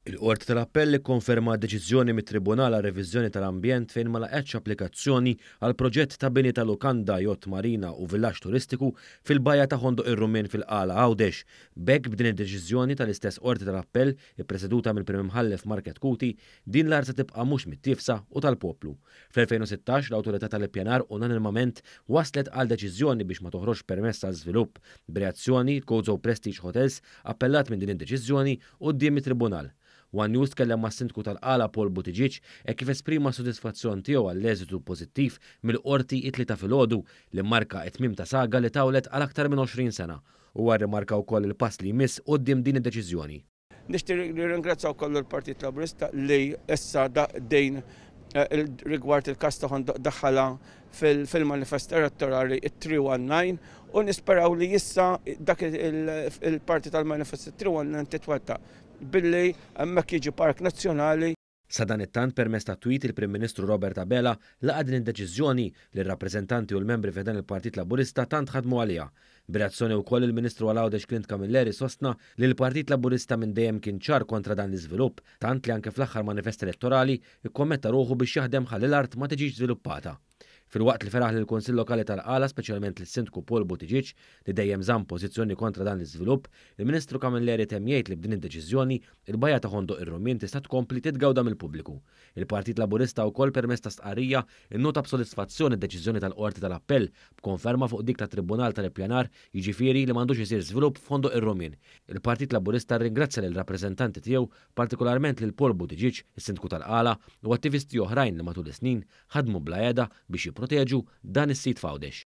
Il-Qorti tal-Appell ikkonfermat deċiżjoni mit-Tribunal għar-Reviżjoni tal-Ambjent fejn ma laqgħetx applikazzjoni għal proġett ta' bini ta' lukanda, jott marina u villaġġ turistiku fil-bajja ta' Ħondoq ir-Rummien fil-Qala Għawdex. B'hekk b'din id-deċiżjoni tal-istess Qorti tal-Appell, ippreseduta mill-Prim Imħallef Market Cuti, din l-art se tibqa' mhux mittiefsa u tal-poplu. Fl-2016 l-Awtorità tal-Ippjanar unanimament waslet għal deċiżjoni biex ma toħroġx permess għal żvilupp. B'reazzjoni, il-Gozo Prestige Hotels appellat minn din id-deċiżjoni quddiem it-Tribunal. One News tkellem mas-Sindku tal-Qala Paul Buttigieg hekk kif esprima s-sodisfazzjon tiegħu għall-eżitu pożittiv mill-Qorti it-Tlieta filgħodu li mmarka t-tmiem ta' saga li tawlet għal aktar minn 20 sena. Huwa rrimarka wkoll il-pass li jmiss quddiem din id-deċiżjoni. Nixtieq nirringrazzja wkoll lill-Partit Laburista li issa din rigward il-każ ta' Ħondoq daħħalha fil-manifest elettorali it-319 u nisperaw li issa dak il-parti tal-manifest 319 titwettaq billi hemmhekk jiġi park nazzjonali. Sadanittant permezz ta' tweet il-Prim Ministru Robert Abela laqa' din id-deċiżjoni li r-rappreżentanti u l-membri fi ħdan il-Partit Laburista tant ħadmu għaliha. B'reazzjoni wkoll il-Ministru għal Għawdex Clint Camilleri sostna li l-Partit Laburista minn dejjem kien ċar kontra dan l-iżvilupp tant li anke fl-aħħar manifest elettorali kkommetta ruħu biex jaħdem ħalli l-art ma tiġix żviluppata. Filwaqt li feraħ lill-Kunsill Lokali tal-Qala, speċjalment lis-Sindku Paul Buttigieg, li dejjem żamm pożizzjoni kontra dan l-iżvilupp, il-Ministru Camilleri temm jgħid li b'din id-deċiżjoni, il-bajja ta' Ħondoq ir-Rummien tista' tkompli titgawda mill-pubbliku. Il-Partit Laburista wkoll permezz ta' stqarrija nnota b'sodisfazzjon id-deċiżjoni tal-Qorti tal-Appell b'konferma fuq dik tat-Tribunal tal-Ippjanar, jiġifieri li m'għandux isir żvilupp f'Ħondoq ir-Rummien. Il-Partit Laburista rringrazzja lill-rappreżentanti tiegħu, partikolarment lil Paul Buttigieg, is-Sindku tal-Qala, u attivisti oħrajn li matul is-snin ħadmu bla heda biex jipproteġu dan is-sit f'Għawdex.